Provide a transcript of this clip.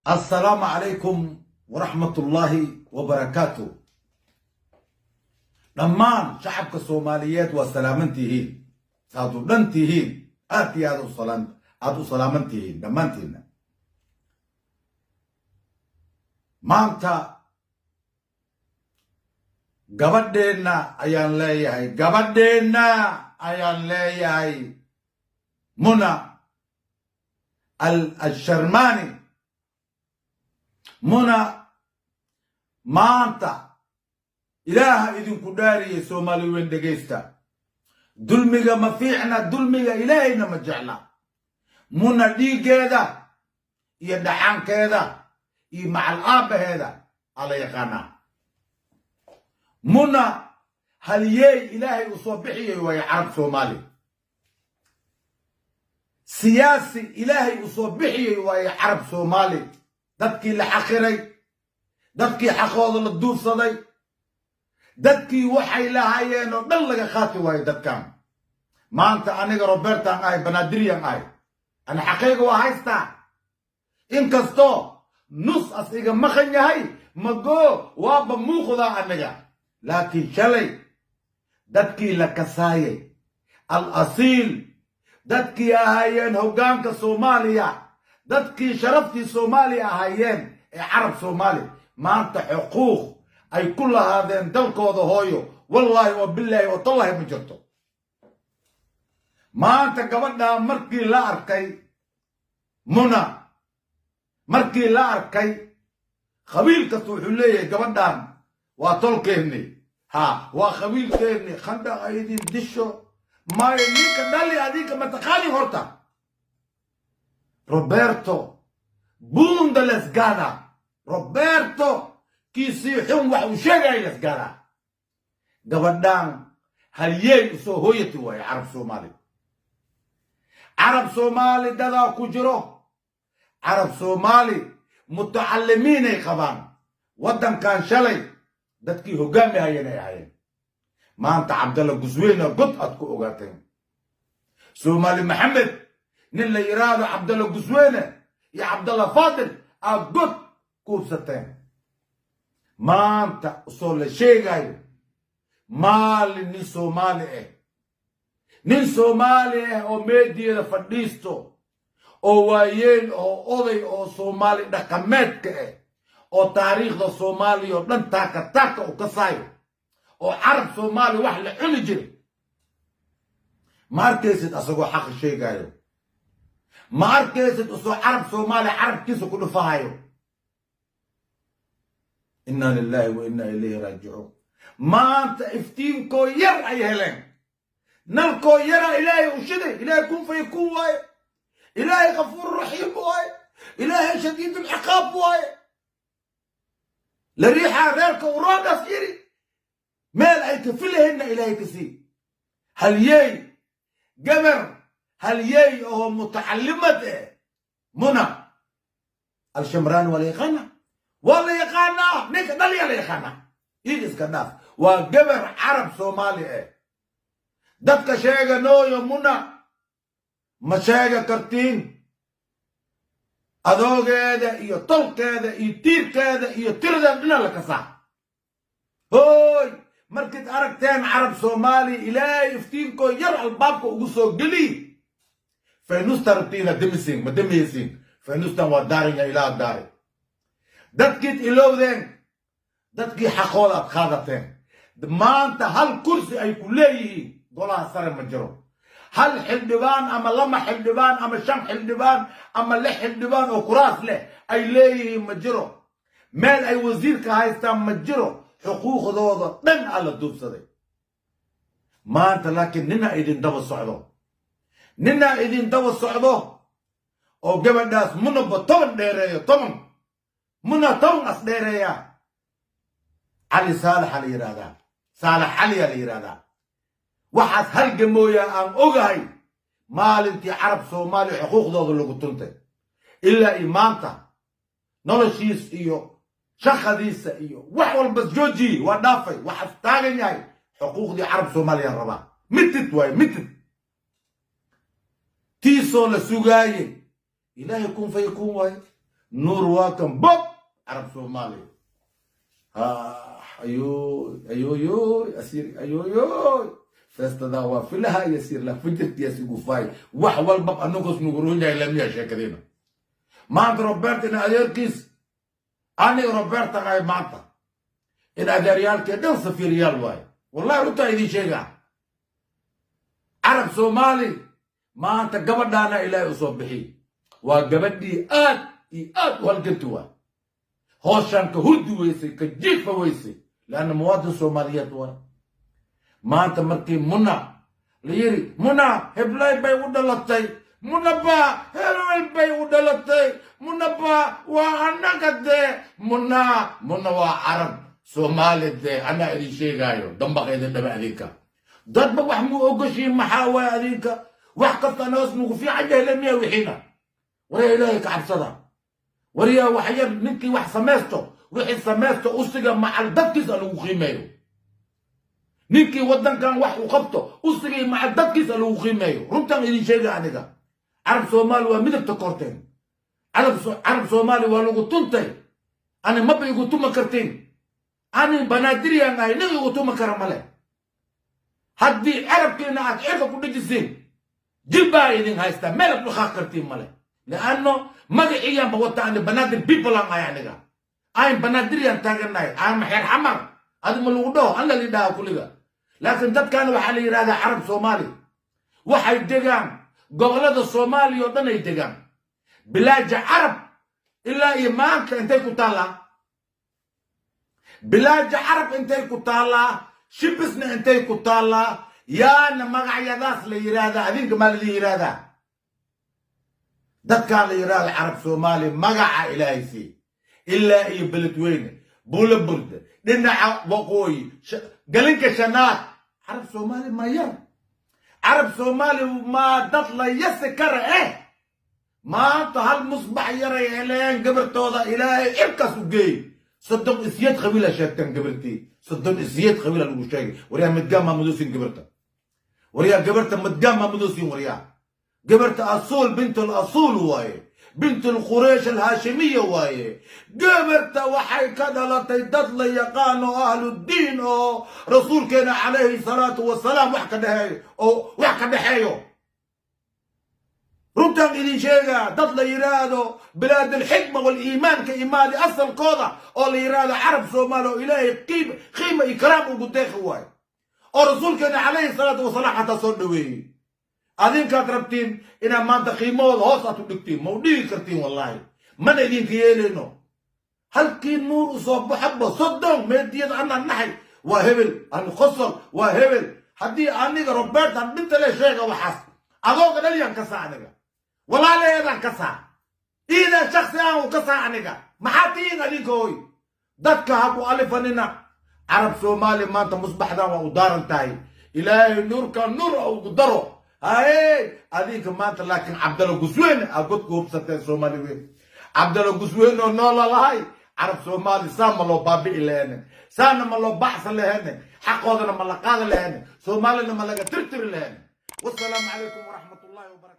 Assalaamu calaykum waraxmatullaahi wabarakaatu. Dhammaan shacabka Soomaaliyeed waa salaaman tihiin, saad u dhan tihiin, aad iyo aad aad u salaaman tihiin dhammaantiinna. Maanta gabadheenna ayaan leeyahay, gabadheenna ayaan leeyahay, Muna Alsharmani. Muna maanta Ilaaha idinku dhaariyey, Soomaali weyn dhegaysta, dulmiga ma fiicna, dulmiga Ilaahayna ma jecla. Muna dhiiggeeda iyo dhacaankeeda iyo macal aabbaheeda aa la yaqaanaa. Muna halyeey Ilaahay uu soo bixiyay waaye Carab Soomaali, siyaasi Ilaahay uu soo bixiyey waaye Carab Soomaali. Dadkii la xaqiray, dadkii xaqooda la duufsaday, dadkii waxay lahaayeen oo dhan laga qaati waayo dadkan. Maanta aniga Robertaan ahay, Banaadiryan ahay, ana xaqayga waa haystaa, inkastoo nus as iga maqan yahay, magoo waaba muuqdaa aniga. Laakiin shalay dadkii la kasaayay, al asiil, dadkii ahaayeen hoggaanka Soomaaliya, dadkii sharaftii Soomaaliya ahaayeen ee Carab Soomaali, maanta xuquuq ay ku lahaadeen dalkooda hooyo, wallaahi oo bilaahi oo tallahi, ma jirto. Maanta gabadhaa markii la arkay, Muna markii la arkay, qabiil kasta wuxuu leeyahay gabadhan waa tolkeenni, ha waa qabiilkeenni. Khandha aydin disho maayo ninka dhali adinka mataqaani horta. Roberto bunda lesgada, Roberto kiisii xun wax uu sheegaya lesgada. Gabadhaan halyeey usoo hooyati waaye Carab Soomaali. Carab Soomaali dadaa ku jiro, Carab Soomaali mutacalimiinay qabaan. Waddankan shalay dadkii hoggaami hayeen ay ahayeen. Maanta Cabdalla Gusweyna god aad ku ogaateen. Soomaali Maxamed nin la yidhaahdo Cabdalla Gusweyne iyo Cabdalla Faadil aad god kuubsateen. Maanta usoo la sheegayo maalin nin Soomaali ah, nin Soomaali ah oo meediyada fadhiisto, oo waayeel oo oday oo Soomaali dhaqameedka ah, oo taariikhda Soomaaliya oo dhan taaka taaka u kasaayo, oo Carab Soomaali wax la cuni jiray, ma arkaysid asagoo xaqa sheegayo, ma arkaysid usoo Carab Soomaaliya carabkiisa ku dhufahayo. Inna lillahi wa inna ilayhi raajicuun. Maanta iftiinkoo yar ay heleen, nalkoo yara Ilaahay u shiday. Ilaahay kun fayakun waaye, Ilaahay kafuur raxiim waaye, Ilaahay shadiid ulciqaab waaye. La riixaa reerka uroogaas yiri meel ay ka filahaynna Ilaahay ka sii halyeey, gabar halyeey oo mutacalimad eh. Muna Alshamraani waa la yaqaanaa, waa la yaqaanaa, ninka dhaliya la yaqaanaa, iig iska dhaaf. Waa gabar Carab Soomaali eh. Dadka sheeganooyo Muna ma sheega kartiin, adoogeeda iyo tolkeeda iyo tiirkeeda iyo tiradeeda dhina la kasaa. Hooy, markiid aragteen Carab Soomaaliya Ilaahay iftiinkoo yar albaabka ugu soo geliy, faynusta rabtiina demisiin, ma demiyeysiin? Faynustan waa daaranya, Ilaah daari. Dadkiid ilowdeen, dadkii xaqooda aad qaadateen, maanta hal kursi ay ku leeyihiin golaha sare ma jiro. Hal xildhibaan ama lama xildhibaan ama shan xildhibaan ama lix xildhibaan oo kuraas leh ay leeyihiin ma jiro. Meel ay wasiirka haystaan ma jiro. Xuquuqdooda dhan aa la duubsaday maanta. Laakiin nina idin daba socdo, nina idin daba socdo oo gabadhaas Munaba 10 dheereeyo, 10 Muna 10 as dheereeya. Cali Saalaxa la yidhaahdaa, Saalax Caliya la yidhaahdaa. Waxaas halgamooya aan ogahay maalintii Carab Soomaaliya xuquuqdooda lagu tuntay ilaa iyo maanta noloshiis iyo shaqadiisa iyo wax walba joojiye, waa dhaafay. Waxaas taagan yahay xuquuqdii Carab Soomaaliyaan rabaa. Mitid waaye, mitid tiisoo la sugaayey. Ilaahay kun fayakun waaye. Nuur waa kan bob Carab Soomaaliya. Ayoy, ayoyoy, asiir, ayoyoy, feestadaa waa filaha yasiir la fajirtiyaas igu faay. Wax walba anugos nugu run yahay lamiya sheekadiina. Maanta Robert in adeerkiis, aniga Roberta ay maanta in adeeryaalkee dhan safiiryaal waaye. Wallahi runtaa idiin sheegaa. Carab Soomaali maanta gabadhaana Ilaahay u soo bixiy. Waa gabadhii aad iyo aad u halganti waay, hooshaan ka hurdi weysay, ka jiifa weysay, leanna muwaadin Soomaaliyeed waay. Maanta markii Muna la yiri, Muna heblay bay u dhalatay, Munaba hebel bay u dhalatay, Munaba waa annaga dee. Muna, Muna waa Carab Soomaali dee. Anaa idin sheegaayo, dambaqa idin dhaba. Adinka dadba wax muu ogoshiin? Maxaa waay adinka? Wax kasta anagas nugu fiican yahay lemiya wixiina. Waryaa, Ilaahay ka cabsada. Waryaa, wax yar ninkii wax samaysto, wixii samaysto usiga macal dadkiisa lagu qiimeeyo. Ninkii waddankan wax u qabto, usigii macal dadkiisa lagu qiimeeyo. Runtaan idin sheega aniga. Carab Soomaali waa midabta korteen. Carab Soomaali waa lagu tuntay. Ani maba igu tuma kartiin. Ani Banaadiriyan ahay, nin igu tuma kara male. Haddii carabkiina aad cirka ku dhejisiin, jilbaa idin haystaa, meel ad dhaqaaq kartiin male, lianno magaciiyaanba wata. Ani Banaadir people aan ahay. Aniga ayn Banaadiriyaan taaganahay. Aan xeer Xamar adi ma lagu dhaho, an la lidhaha kuliga. Laakiin dadkan waxaa la yidhahdaa Carab Soomaali. Waxay degaan gobollada Soomaaliya oo dhan ay degaan. Bilaaja Carab ilaa iyo maanta intay ku taallaa? Bilaaja Carab intay ku taallaa? Shibisna intay ku taallaa? Yaana magacyadaas la yidhaahdaa? Adinka maa ladin yidhaahdaa? Dadkaan la yidhaahda Carab Soomaali, magaca Ilaahay sii, ilaa iyo Beledweyne, Buula Burde, dhinaca waqooyi, Galinka Shanaad. Carab Soomaali ma yar. Carab Soomaali maa dad la yasi kara eh. Maanta hal musbax yaray heleen, gabartooda Ilaahay cirkaas u geey. 38 qabiila sheegteen gabartii, 38 qabiila lagu sheegay. Waryaa, midgaan maa madoosin gabarta? Waryaa, gabarta midgaan maa madoosin? Waryaa, gabarta asuul bint asuul waaye, bint alqureesh alhaashimiya waaye. Gabarta waxay ka dhalatay dad la yaqaano, ahludiin, oo rasuulkeena calayhi salaatu wasalaam wax ka dhexeeyo, oo wax ka dhexeeyo. Runtaan idin sheegaa. Dad la yidhaahdo bilaad alxikma waliimaanka imaadi asalkooda, oo la yidhaahdo Carab Soomaali, oo Ilaahay qiima ikraam ugu deeqi waayo, oo rasuulkeena calayhi salaatu wasalaam xataa soo dhoweeyey. Adinkaad rabtiin inaad maanta qiimahooda hoos aad u dhigtiin. Ma u dhigi kartiin, wallaahi mana idinka yeelayno. Halkii Nuur u soo baxaba, 30 meediyada anaan naxay, waa hebel ani qosol, waa hebel. Haddii aniga Robertan dhintale sheega waxaas, adooga dhaliyaan ka saa, aniga walaalaheedaan ka saa, iidan shaksi aan u ka saa. Aniga maxaa tihiin adinka? Hoy, dadka ha ku alifanina. Carab Soomaali maanta musbaxdan waa u daaran tahay. Ilaahay nuurka nuur ugu daro. Haye, adinka maanta laakiin Cabdalla Gusweyne aa godka hubsateen. Soomaali weyn, Cabdalla Gusweyne oo noola lahay, Carab Soomaali saa ma loo baabi'i lahene, saana ma loo baxsan lahene, xaqoodana ma la qaadi lahene, Soomaalina ma laga tirtiri lahene. Wasalaamu calaykum waraxmat ullahi wabarakatu.